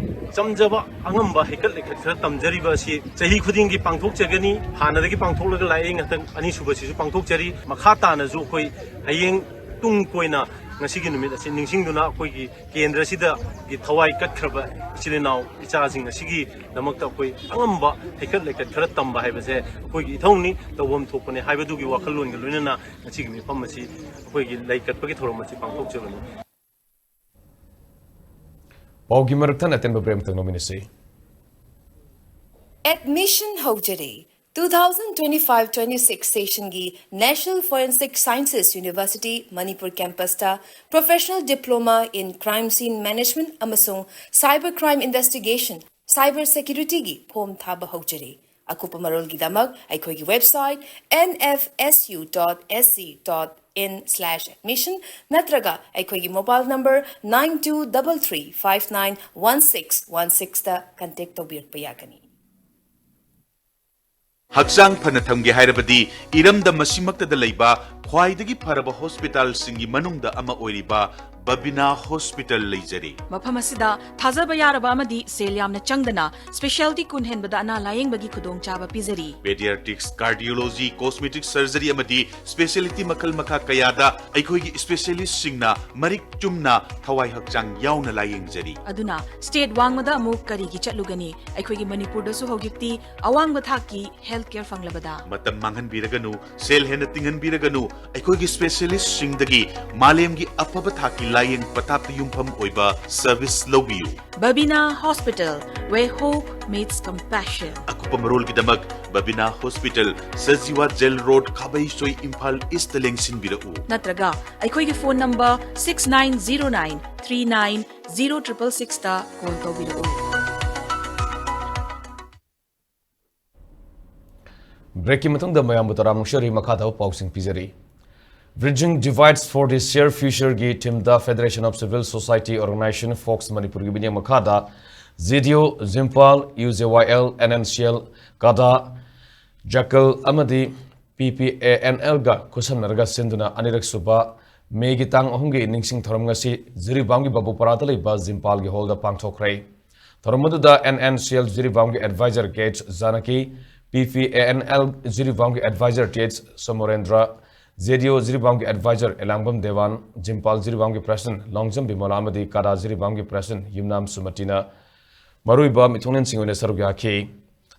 ꯆꯝꯖꯕ ꯑꯉꯝꯕ ꯍꯩꯀꯠ ꯂꯩꯀꯠ ꯈꯔ ꯇꯝꯖꯔꯤꯕ ꯑꯁꯤ ꯆꯍꯤ ꯈꯨꯗꯤꯡꯒꯤ ꯄꯥꯡꯊꯣꯛꯆꯒꯅꯤ꯫ ꯍꯥꯟꯅꯗꯒꯤ ꯄꯥꯡꯊꯣꯛꯂꯒ ꯂꯥꯛꯏ, ꯍꯟꯗꯛ ꯑꯅꯤꯁꯨꯕꯁꯤꯁꯨ ꯄꯥꯡꯊꯣꯛꯆꯔꯤ꯫ ꯃꯈꯥ ꯇꯥꯅꯁꯨ ꯑꯩꯈꯣꯏ ꯍꯌꯦꯡ ꯇꯨꯡ ꯀꯣꯏꯅ ꯉꯁꯤꯒꯤ ꯅꯨꯃꯤꯠ ꯑꯁꯤ ꯅꯤꯡꯁꯤꯡꯗꯨꯅ ꯑꯩꯈꯣꯏꯒꯤ ꯀꯦꯟꯗ꯭ꯔꯁꯤꯗꯒꯤ ꯊꯋꯥꯏ ꯀꯠꯈ꯭ꯔꯕ ꯏꯆꯤꯜ ꯏꯅꯥꯎ ꯏꯆꯥꯁꯤꯡ ꯑꯁꯤꯒꯤꯗꯃꯛꯇ ꯑꯩꯈꯣꯏ ꯑꯉꯝꯕ ꯍꯩꯀꯠ ꯂꯩꯀꯠ ꯈꯔ ꯇꯝꯕ ꯍꯥꯏꯕꯁꯦ ꯑꯩꯈꯣꯏꯒꯤ ꯏꯊꯧꯅꯤ, ꯇꯧꯐꯝ ꯊꯣꯛꯄꯅꯤ ꯍꯥꯏꯕꯗꯨꯒꯤ ꯋꯥꯈꯜꯂꯣꯟꯒ ꯂꯣꯏꯅꯅ ꯉꯁꯤꯒꯤ ꯃꯤꯐꯝ ꯑꯁꯤ ꯑꯩꯈꯣꯏꯒꯤ ꯂꯩ ꯀꯠꯄꯒꯤ ꯊꯧꯔꯝ ꯑꯁꯤ ꯄꯥꯡꯊꯣꯛꯆꯕꯅꯤ꯫ ꯄꯥꯎꯒꯤ ꯃꯔꯛ ꯊꯠꯅ ꯑꯇꯦꯟꯕ break ꯑꯃꯇꯪ ꯂꯧꯃꯤꯟꯅꯁꯤ꯫ Admission ꯍꯧꯖꯔꯦ꯫ Two thousand twenty-five twenty-six session ꯒꯤ National Forensic Sciences University Manipur campus ꯇ Professional Diploma in Crime Scene Management ꯑꯃꯁꯨꯡ Cyber Crime Investigation, Cyber Security ꯒꯤ form ꯊꯥꯕ ꯍꯧꯖꯔꯦ꯫ ꯑꯀꯨꯞꯄ ꯃꯔꯣꯜꯒꯤꯗꯃꯛ ꯑꯩꯈꯣꯏꯒꯤ website N F S U dot S C dot in slash admission ꯅꯠꯇ꯭ꯔꯒ ꯑꯩꯈꯣꯏꯒꯤ mobile number nine two double three five nine one six one six ꯇ contact ꯇꯧꯕꯤꯔꯛꯄ ꯌꯥꯒꯅꯤ꯫ ꯍꯛꯆꯥꯡ ꯐꯅ ꯊꯝꯒꯦ ꯍꯥꯏꯔꯕꯗꯤ ꯏꯔꯝꯗꯝ ꯑꯁꯤꯃꯛꯇꯗ ꯂꯩꯕ ꯈ꯭ꯋꯥꯏꯗꯒꯤ ꯐꯔꯕ ꯍꯣꯁꯄꯤꯇꯥꯜꯁꯤꯡꯒꯤ ꯃꯅꯨꯡꯗ ꯑꯃ ꯑꯣꯏꯔꯤꯕ ꯕꯕꯤꯅꯥ ꯍꯣꯁꯄꯤꯇꯥꯜ ꯂꯩꯖꯔꯤ꯫ ꯃꯐꯝ ꯑꯁꯤꯗ ꯊꯥꯖꯕ ꯌꯥꯔꯕ ꯑꯃꯗꯤ ꯁꯦꯜ ꯌꯥꯝꯅ ꯆꯪꯗꯅ specialty ꯀꯨꯟ ꯍꯦꯟꯕꯗ ꯑꯅꯥ ꯂꯥꯌꯦꯡꯕꯒꯤ ꯈꯨꯗꯣꯡꯆꯥꯕ ꯄꯤꯖꯔꯤ꯫ Pediatrics, cardiology, cosmetic surgery ꯑꯃꯗꯤ specialty ꯃꯈꯜ ꯃꯈꯥ ꯀꯌꯥꯗ ꯑꯩꯈꯣꯏꯒꯤ specialistꯁꯤꯡꯅ ꯃꯔꯤꯛ ꯆꯨꯝꯅ ꯊꯋꯥꯏ ꯍꯛꯆꯥꯡ ꯌꯥꯎꯅ ꯂꯥꯌꯦꯡꯖꯔꯤ꯫ ꯑꯗꯨꯅ state ꯋꯥꯡꯃꯗ ꯑꯃꯨꯛ ꯀꯔꯤꯒꯤ ꯆꯠꯂꯨꯒꯅꯤ? ꯑꯩꯈꯣꯏꯒꯤ ꯃꯅꯤꯄꯨꯔꯗꯁꯨ ꯍꯧꯖꯤꯛꯇꯤ ꯑꯋꯥꯡꯕ ꯊꯥꯛꯀꯤ health care ꯐꯪꯂꯕꯗ꯫ ꯃꯇꯝ ꯃꯥꯡꯍꯟꯕꯤꯔꯒꯅꯨ, ꯁꯦꯜ ꯍꯦꯟꯅ ꯇꯤꯡꯍꯟꯕꯤꯔꯒꯅꯨ, ꯑꯩꯈꯣꯏꯒꯤ specialistꯁꯤꯡꯗꯒꯤ ꯃꯥꯂꯦꯝꯒꯤ ꯑꯐꯕ ꯊꯥꯛꯀꯤ ꯂꯥꯌꯦꯡ ꯄꯊꯥꯞꯇ ꯌꯨꯝꯐꯝ ꯑꯣꯏꯕ service ꯂꯧꯕꯤꯌꯨ꯫ Babina Hospital, where hope meets compassion. ꯑꯀꯨꯞꯄ ꯃꯔꯣꯜꯒꯤꯗꯃꯛ Babina Hospital, Sajiwa Jail Road, ꯈꯥꯕꯩꯁꯣꯏ, Imphal Eastꯇ ꯂꯦꯡꯁꯤꯟꯕꯤꯔꯛꯎ꯫ ꯅꯠꯇ꯭ꯔꯒ ꯑꯩꯈꯣꯏꯒꯤ phone number six nine zero nine three nine zero triple six ꯇ call ꯇꯧꯕꯤꯔꯛꯎ꯫ Breakꯀꯤ ꯃꯇꯨꯡꯗ ꯃꯌꯥꯝꯕꯨ ꯇꯔꯥꯝꯅ ꯑꯣꯛꯆꯔꯤ꯫ ꯃꯈꯥ ꯇꯥꯕ ꯄꯥꯎꯁꯤꯡ ꯄꯤꯖꯔꯤ꯫ Bridging Divides for the Shared Futureꯒꯤ themeꯗ Federation of Civil Society Organization, FOCS ꯃꯅꯤꯄꯨꯔꯒꯤ ꯃꯤꯠꯌꯦꯡ ꯃꯈꯥꯗ ZDO, ZIMPAL, UJYL, NNCL, CADA, JACAL ꯑꯃꯗꯤ PPANLꯒ ꯈꯨꯠꯁꯝꯅꯔꯒ ꯁꯤꯟꯗꯨꯅ ꯑꯅꯤꯔꯛ ꯁꯨꯕ ꯃꯦꯒꯤ ꯇꯥꯡ ꯑꯍꯨꯝꯒꯤ ꯅꯤꯡꯁꯤꯡ ꯊꯧꯔꯝ ꯉꯁꯤ ꯖꯤꯔꯤꯕꯥꯝꯒꯤ ꯕꯥꯕꯨꯄꯥꯔꯥꯗ ꯂꯩꯕ ZIMPALꯒꯤ hallꯗ ꯄꯥꯡꯊꯣꯛꯈ꯭ꯔꯦ꯫ ꯊꯧꯔꯝ ꯑꯗꯨꯗ NNCL ꯖꯤꯔꯤꯕꯥꯝꯒꯤ advisor K H Janaki, PPANL ꯖꯤꯔꯤꯕꯥꯝꯒꯤ advisor T H Somorendra, J D O ꯖꯤꯔꯤꯕꯥꯝꯒꯤ ꯑꯦꯗꯚꯥꯏꯖꯔ ꯑꯦꯂꯥꯡꯕꯝ ꯗꯦꯋꯥꯟ, ꯖꯤꯝꯄꯥꯜ ꯖꯤꯔꯤꯕꯥꯝꯒꯤ ꯄ꯭ꯔꯦꯁꯤꯗꯦꯟꯠ ꯂꯣꯡꯖꯝ ꯕꯤꯃꯣꯂꯥ ꯑꯃꯗꯤ ꯀꯥꯗꯥ ꯖꯤꯔꯤꯕꯥꯝꯒꯤ ꯄ꯭ꯔꯦꯁꯤꯗꯦꯟꯠ ꯌꯨꯝꯅꯥꯝ ꯁꯨꯃꯇꯤꯅ ꯃꯔꯨꯑꯣꯏꯕ ꯃꯤꯊꯨꯡꯂꯦꯟꯁꯤꯡ ꯑꯣꯏꯅ ꯁꯔꯨꯛ ꯌꯥꯈꯤ꯫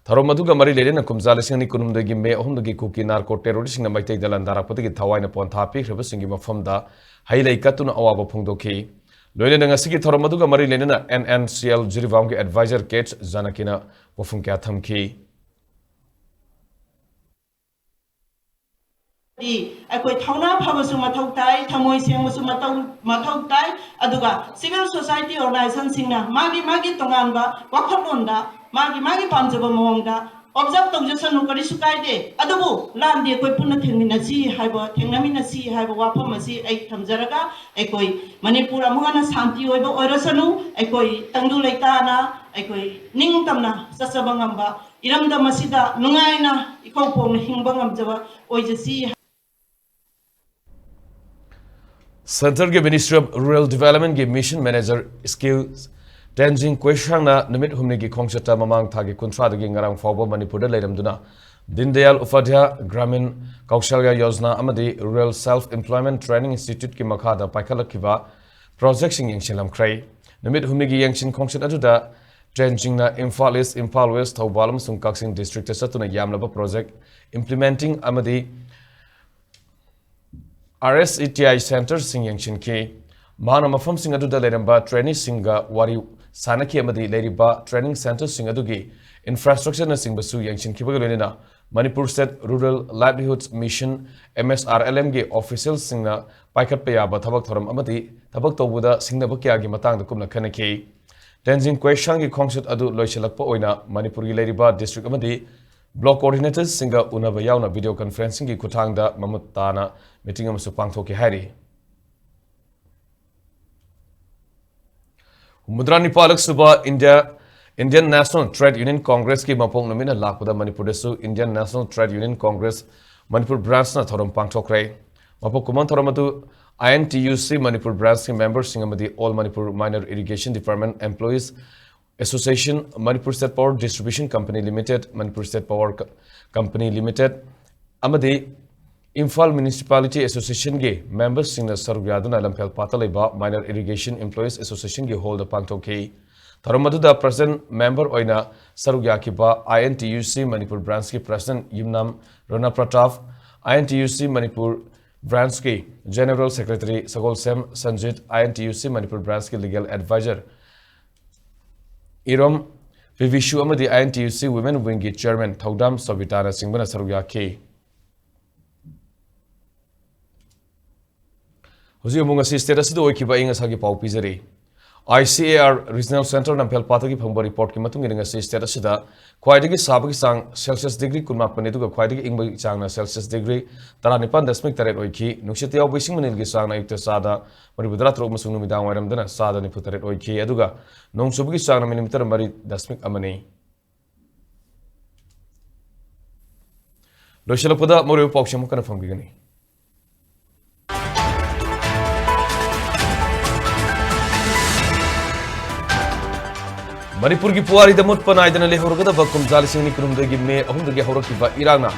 ꯊꯧꯔꯝ ꯑꯗꯨꯒ ꯃꯔꯤ ꯂꯩꯅꯅ ꯀꯨꯝꯖꯥ ꯂꯤꯁꯤꯡ ꯑꯅꯤ ꯀꯨꯟꯍꯨꯝꯗꯣꯏꯒꯤ ꯃꯦ ꯑꯍꯨꯝꯗꯒꯤ ꯀꯨꯀꯤ ꯅꯥꯔꯀꯣ ꯇꯦꯔꯣꯔꯤꯁ꯭ꯠꯁꯤꯡꯅ ꯃꯩꯇꯩꯗ ꯂꯥꯟꯗꯥꯔꯛꯄꯗꯒꯤ ꯊꯋꯥꯏꯅ ꯄꯣꯟꯊꯥ ꯄꯤꯈ꯭ꯔꯕꯁꯤꯡꯒꯤ ꯃꯐꯝꯗ ꯍꯩ ꯂꯩ ꯀꯠꯇꯨꯅ ꯑꯋꯥꯕ ꯐꯣꯡꯗꯣꯛꯈꯤ꯫ ꯂꯣꯏꯅꯅ ꯉꯁꯤꯒꯤ ꯊꯧꯔꯝ ꯑꯗꯨꯒ ꯃꯔꯤ ꯂꯩꯅꯅ ꯑꯦꯟ ꯑꯦꯟ ꯁꯤ ꯑꯦꯜ ꯖꯤꯔꯤꯕꯥꯝꯒꯤ ꯑꯦꯗꯚꯥꯏꯖꯔ ꯀꯦ ꯑꯦꯆ ꯖꯥꯅꯀꯤꯅ ꯋꯥꯐꯝ ꯀꯌꯥ ꯊꯝꯈꯤ꯫ ꯑꯩꯈꯣꯏ ꯊꯧꯅꯥ ꯐꯕꯁꯨ ꯃꯊꯧ ꯇꯥꯏ, ꯊꯃꯣꯏ ꯁꯦꯡꯕꯁꯨ ꯃꯊꯧ ꯃꯊꯧ ꯇꯥꯏ꯫ ꯑꯗꯨꯒ civil society organisationꯁꯤꯡꯅ ꯃꯥꯒꯤ ꯃꯥꯒꯤ ꯇꯣꯉꯥꯟꯕ ꯋꯥꯈꯜꯂꯣꯟꯗ ꯃꯥꯒꯤ ꯃꯥꯒꯤ ꯄꯥꯝꯖꯕ ꯃꯑꯣꯡꯗ observe ꯇꯧꯖꯁꯅꯨ, ꯀꯔꯤꯁꯨ ꯀꯥꯏꯗꯦ꯫ ꯑꯗꯨꯕꯨ ꯂꯥꯟꯗꯤ ꯑꯩꯈꯣꯏ ꯄꯨꯟꯅ ꯊꯦꯡꯃꯤꯟꯅꯁꯤ ꯍꯥꯏꯕ, ꯊꯦꯡꯅꯃꯤꯟꯅꯁꯤ ꯍꯥꯏꯕ ꯋꯥꯐꯝ ꯑꯁꯤ ꯑꯩ ꯊꯝꯖꯔꯒ, ꯑꯩꯈꯣꯏ ꯃꯅꯤꯄꯨꯔ ꯑꯃꯨꯛ ꯍꯟꯅ ꯁꯥꯟꯇꯤ ꯑꯣꯏꯕ ꯑꯣꯏꯔꯁꯅꯨ, ꯑꯩꯈꯣꯏ ꯇꯪꯗꯨ ꯂꯩꯇꯥꯅ ꯑꯩꯈꯣꯏ ꯅꯤꯡꯇꯝꯅ ꯆꯠꯆꯕ ꯉꯝꯕ ꯏꯔꯝꯗꯝ ꯑꯁꯤꯗ ꯅꯨꯡꯉꯥꯏꯅ ꯏꯀꯧ ꯐꯧꯅ ꯍꯤꯡꯕ ꯉꯝꯖꯕ ꯑꯣꯏꯖꯁꯤ꯫ ꯁꯦꯟꯇꯔꯒꯤ Ministry of Rural Developmentꯀꯤ Mission Manager Skills ꯇꯦꯟꯖꯤꯡ ꯀꯣꯏꯁꯥꯡꯅ ꯅꯨꯃꯤꯠ ꯍꯨꯝꯅꯤꯒꯤ ꯈꯣꯡꯆꯠꯇ ꯃꯃꯥꯡ ꯊꯥꯒꯤ ꯀꯨꯟꯊ꯭ꯔꯥꯗꯒꯤ ꯉꯔꯥꯡ ꯐꯥꯎꯕ ꯃꯅꯤꯄꯨꯔꯗ ꯂꯩꯔꯝꯗꯨꯅ ꯗꯤꯟ ꯗꯌꯥꯜ ꯎꯄꯥꯙ꯭ꯌꯥꯌ ꯒ꯭ꯔꯥꯃꯤꯟ ꯀꯧꯁꯜꯌꯥ ꯌꯣꯖꯅꯥ ꯑꯃꯗꯤ Rural Self Employment Training Instituteꯀꯤ ꯃꯈꯥꯗ ꯄꯥꯏꯈꯠꯂꯛꯈꯤꯕ projectꯁꯤꯡ ꯌꯦꯡꯁꯤꯜꯂꯝꯈ꯭ꯔꯦ꯫ ꯅꯨꯃꯤꯠ ꯍꯨꯝꯅꯤꯒꯤ ꯌꯦꯡꯁꯤꯟ ꯈꯣꯡꯆꯠ ꯑꯗꯨꯗ ꯇꯦꯟꯖꯤꯡꯅ ꯏꯝꯐꯥꯜ ꯏꯁ꯭ꯠ, ꯏꯝꯐꯥꯜ ꯋꯦꯁ꯭ꯠ, ꯊꯧꯕꯥꯜ ꯑꯃꯁꯨꯡ ꯀꯛꯆꯤꯡ districtꯇ ꯆꯠꯇꯨꯅ ꯌꯥꯝꯂꯕ project implementing ꯑꯃꯗꯤ ꯑꯥꯔ ꯑꯦꯁ ꯏ ꯇꯤ ꯑꯥꯏ centreꯁꯤꯡ ꯌꯦꯡꯁꯤꯟꯈꯤ꯫ ꯃꯍꯥꯛꯅ ꯃꯐꯝꯁꯤꯡ ꯑꯗꯨꯗ ꯂꯩꯔꯝꯕ traineeꯁꯤꯡꯒ ꯋꯥꯔꯤ ꯁꯥꯅꯈꯤ ꯑꯃꯗꯤ ꯂꯩꯔꯤꯕ training centreꯁꯤꯡ ꯑꯗꯨꯒꯤ infrastructureꯅꯆꯤꯡꯕꯁꯨ ꯌꯦꯡꯁꯤꯟꯈꯤꯕꯒ ꯂꯣꯏꯅꯅ Manipur State Rural Livelihoods Mission, M S R L Mꯒꯤ officialꯁꯤꯡꯅ ꯄꯥꯏꯈꯠꯄ ꯌꯥꯕ ꯊꯕꯛ ꯊꯧꯔꯝ ꯑꯃꯗꯤ ꯊꯕꯛ ꯇꯧꯕꯗ ꯁꯤꯡꯅꯕ ꯀꯌꯥꯒꯤ ꯃꯇꯥꯡꯗ ꯀꯨꯞꯅ ꯈꯟꯅꯈꯤ꯫ ꯇꯦꯟꯖꯤꯡ ꯀꯣꯏꯁꯥꯡꯒꯤ ꯈꯣꯡꯆꯠ ꯑꯗꯨ ꯂꯣꯏꯁꯤꯜꯂꯛꯄ ꯑꯣꯏꯅ ꯃꯅꯤꯄꯨꯔꯒꯤ ꯂꯩꯔꯤꯕ district ꯑꯃꯗꯤ block coordinatorꯁꯤꯡꯒ ꯎꯅꯕ ꯌꯥꯎꯅ video conferencingꯒꯤ ꯈꯨꯠꯊꯥꯡꯗ ꯃꯃꯨꯠ ꯇꯥꯅ meeting ꯑꯃꯁꯨ ꯄꯥꯡꯊꯣꯛꯈꯤ ꯍꯥꯏꯔꯤ꯫ ꯍꯨꯝꯐꯨꯇꯔꯥ ꯅꯤꯄꯥꯜꯂꯛ ꯁꯨꯕ India, Indian National Trade Union Congressꯀꯤ ꯃꯄꯣꯛ ꯅꯨꯃꯤꯠꯅ ꯂꯥꯛꯄꯗ ꯃꯅꯤꯄꯨꯔꯗꯁꯨ Indian National Trade Union Congress Manipur branchꯅ ꯊꯧꯔꯝ ꯄꯥꯡꯊꯣꯛꯈ꯭ꯔꯦ꯫ ꯃꯄꯣꯛ ꯀꯨꯝꯑꯣꯟ ꯊꯧꯔꯝ ꯑꯗꯨ I N T U C Manipur branchꯀꯤ memberꯁꯤꯡ ꯑꯃꯗꯤ All Manipur Minor Irrigation Department Employees Association, Manipur State Power Distribution Company Limited, Manipur State Power Co-, Company Limited ꯑꯃꯗꯤ ꯏꯝꯐꯥꯜ Municipality Associationꯒꯤ memberꯁꯤꯡꯅ ꯁꯔꯨꯛ ꯌꯥꯗꯨꯅ ꯂꯝꯐꯦꯜ ꯄꯥꯠꯇ ꯂꯩꯕ Minor Irrigation Employees Associationꯒꯤ hallꯗ ꯄꯥꯡꯊꯣꯛꯈꯤ꯫ ꯊꯧꯔꯝ ꯑꯗꯨꯗ president member ꯑꯣꯏꯅ ꯁꯔꯨꯛ ꯌꯥꯈꯤꯕ I N T U C Manipur branchꯀꯤ president Yumnam ꯔꯣꯅꯥ Pratap, I N T U C Manipur branchꯀꯤ general secretary Sagolsem Sanjit, I N T U C Manipur branchꯀꯤ legal advisor ꯏꯔꯣꯝ ꯕꯤꯕꯤꯁꯨ ꯑꯃꯗꯤ I N T U C women wingꯒꯤ chairman ꯊꯧꯗꯥꯝ ꯁꯣꯕꯤꯇꯥꯅꯆꯤꯡꯕꯅ ꯁꯔꯨꯛ ꯌꯥꯈꯤ꯫ ꯍꯧꯖꯤꯛ ꯑꯃꯨꯛ ꯉꯁꯤ state ꯑꯁꯤꯗ ꯑꯣꯏꯈꯤꯕ ꯑꯏꯪ ꯑꯁꯥꯒꯤ ꯄꯥꯎ ꯄꯤꯖꯔꯤ꯫ I C A R Regional Centre ꯂꯝꯐꯦꯜ ꯄꯥꯠꯇꯒꯤ ꯐꯪꯕ reportꯀꯤ ꯃꯇꯨꯡ ꯏꯟꯅ, ꯉꯁꯤ state ꯑꯁꯤꯗ ꯈ꯭ꯋꯥꯏꯗꯒꯤ ꯁꯥꯕꯒꯤ ꯆꯥꯡ Celsius degree ꯀꯨꯟꯃꯥꯄꯟꯅꯤ, ꯑꯗꯨꯒ ꯈ꯭ꯋꯥꯏꯗꯒꯤ ꯏꯪꯕꯒꯤ ꯆꯥꯡꯅ Celsius degree ꯇꯔꯥꯅꯤꯄꯥꯟ ꯗꯁꯃꯤꯛ ꯇꯔꯦꯠ ꯑꯣꯏꯈꯤ꯫ ꯅꯨꯡꯁꯤꯠꯇ ꯌꯥꯎꯕ ꯏꯁꯤꯡ ꯃꯅꯤꯜꯒꯤ ꯆꯥꯡꯅ ꯑꯌꯨꯛꯇ ꯆꯥꯗ ꯃꯔꯤꯐꯨ ꯇꯔꯥ ꯇꯔꯨꯛ ꯑꯃꯁꯨꯡ ꯅꯨꯃꯤꯗꯥꯡ ꯋꯥꯏꯔꯝꯗꯅ ꯆꯥꯗ ꯅꯤꯐꯨ ꯇꯔꯦꯠ ꯑꯣꯏꯈꯤ, ꯑꯗꯨꯒ ꯅꯣꯡ ꯆꯨꯕꯒꯤ ꯆꯥꯡꯅ millimetre ꯃꯔꯤ ꯗꯁꯃꯤꯛ ꯑꯃꯅꯤ꯫ ꯂꯣꯏꯁꯤꯜꯂꯛꯄꯗ ꯃꯔꯨꯑꯣꯏꯕ ꯄꯥꯎꯁꯤꯡ ꯑꯃꯨꯛ ꯍꯟꯅ ꯐꯪꯕꯤꯒꯅꯤ꯫ ꯃꯅꯤꯄꯨꯔꯒꯤ ꯄꯨꯋꯥꯔꯤꯗ ꯃꯨꯠꯄ ꯅꯥꯏꯗꯅ ꯂꯩꯍꯧꯔꯒꯗꯕ ꯀꯨꯝꯖꯥ ꯂꯤꯁꯤꯡ ꯑꯅꯤ ꯀꯨꯟꯍꯨꯝꯗꯣꯏꯒꯤ ꯃꯦ ꯑꯍꯨꯝꯗꯒꯤ ꯍꯧꯔꯛꯈꯤꯕ ꯏꯔꯥꯡꯅ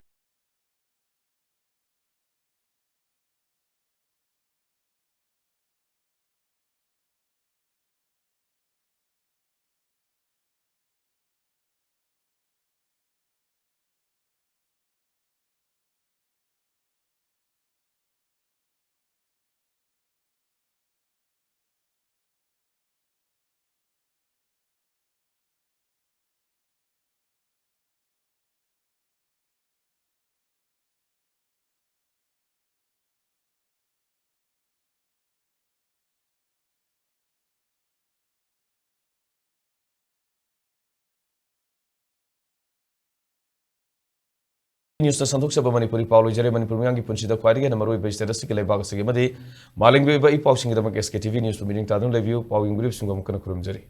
Newsꯇ ꯁꯟꯗꯣꯛꯆꯕ ꯃꯅꯤꯄꯨꯔꯤ ꯄꯥꯎ ꯂꯣꯏꯖꯔꯦ꯫ ꯃꯅꯤꯄꯨꯔ ꯃꯤꯌꯥꯝꯒꯤ ꯄꯨꯟꯁꯤꯗ ꯈ꯭ꯋꯥꯏꯗꯒꯤ ꯍꯦꯟꯅ ꯃꯔꯨꯑꯣꯏꯕ state ꯑꯁꯤꯒꯤ, ꯂꯩꯕꯥꯛ ꯑꯁꯤꯒꯤ ꯑꯃꯗꯤ ꯃꯥꯂꯦꯝꯒꯤ ꯑꯣꯏꯕ E ꯄꯥꯎꯁꯤꯡꯒꯤꯗꯃꯛ S K T V Newsꯄꯨ ꯃꯤꯠꯌꯦꯡ ꯇꯥꯗꯨꯅ ꯂꯩꯕꯤꯌꯨ꯫ ꯄꯥꯎ ꯌꯦꯡꯕꯤꯔꯤꯕꯁꯤꯡꯕꯨ ꯑꯃꯨꯛ ꯍꯟꯅ ꯈꯨꯔꯨꯝꯖꯔꯤ꯫